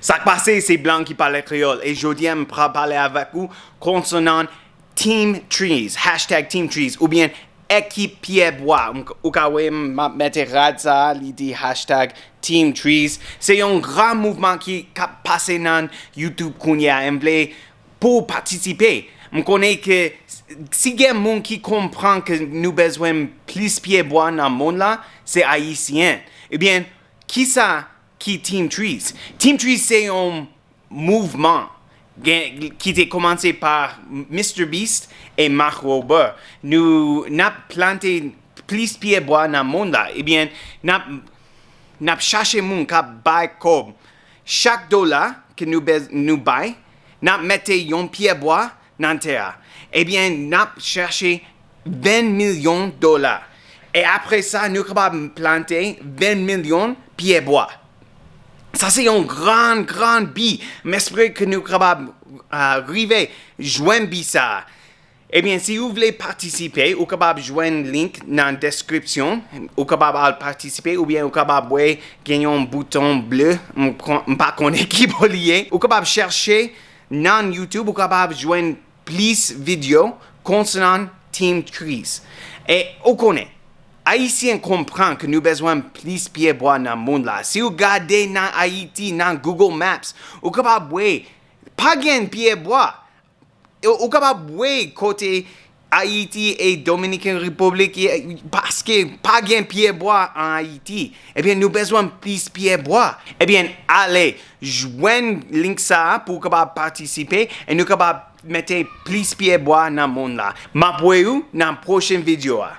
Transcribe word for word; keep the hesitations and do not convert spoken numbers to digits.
Sa k pase, se Blan ki pale kreyòl, e jodi a m pral pale avèk ou konsènan Team Trees, hashtag Team Trees, oubyen Ekip Pyebwa. M- Ou ka wè m ap mete rad sa a, li di hashtag Team Trees. Se yon gran mouvman ki k ap pase nan YouTube kounye a, e m vle pou w patisipe. M konnen ke si gen moun ki konprann ke nou bezwen plis pyebwa nan mond la, se Ayisyen. Ebyen, kisa ki Team Trees? Team Trees se yon mouvman gen- ki te kòmanse pa MrBeast e Mark Rober. Nou n ap plante plis pyebwa nan mond la. Ebyen, n ap n ap chache moun k ap bay kòb. Chak dola ke nou bez- nou bay, n ap mete yon pyebwa nan tè a. Ebyen, n ap chache ven milyon dola. E apre sa, nou kapab plante ven milyon pyebwa. Sa se yon gran, gran bi. M espere ke nou kapab uh, rive jwenn bi sa a. Ebyen, si ou vle patisipe, ou kapab jwenn link nan deskripsyon. Ou kapab al patisipe, oubyen ou kapab wè gen yon bouton ble. M kon- m pa konnen ki bò li ye. Ou kapab chèche nan YouTube, ou kapab jwenn plis videyo konsènan Team Trees. E ou konnen, Ayisyen konprann ke nou bezwen plis pyebwa nan mond la. Si ou gade nan Ayiti, nan Google Maps, ou kapab wè pa gen pyebwa. Ou ou kapab wè kote Ayiti e Dominican Republic ye, paske pa gen pyebwa an Ayiti. Ebyen, nou bezwen plis pyebwa. Ebyen, ale jwenn link sa a pou w kapab patisipe e nou kapab mete plis pyebwa nan mond la. M ap wè ou nan pwochen videyo a.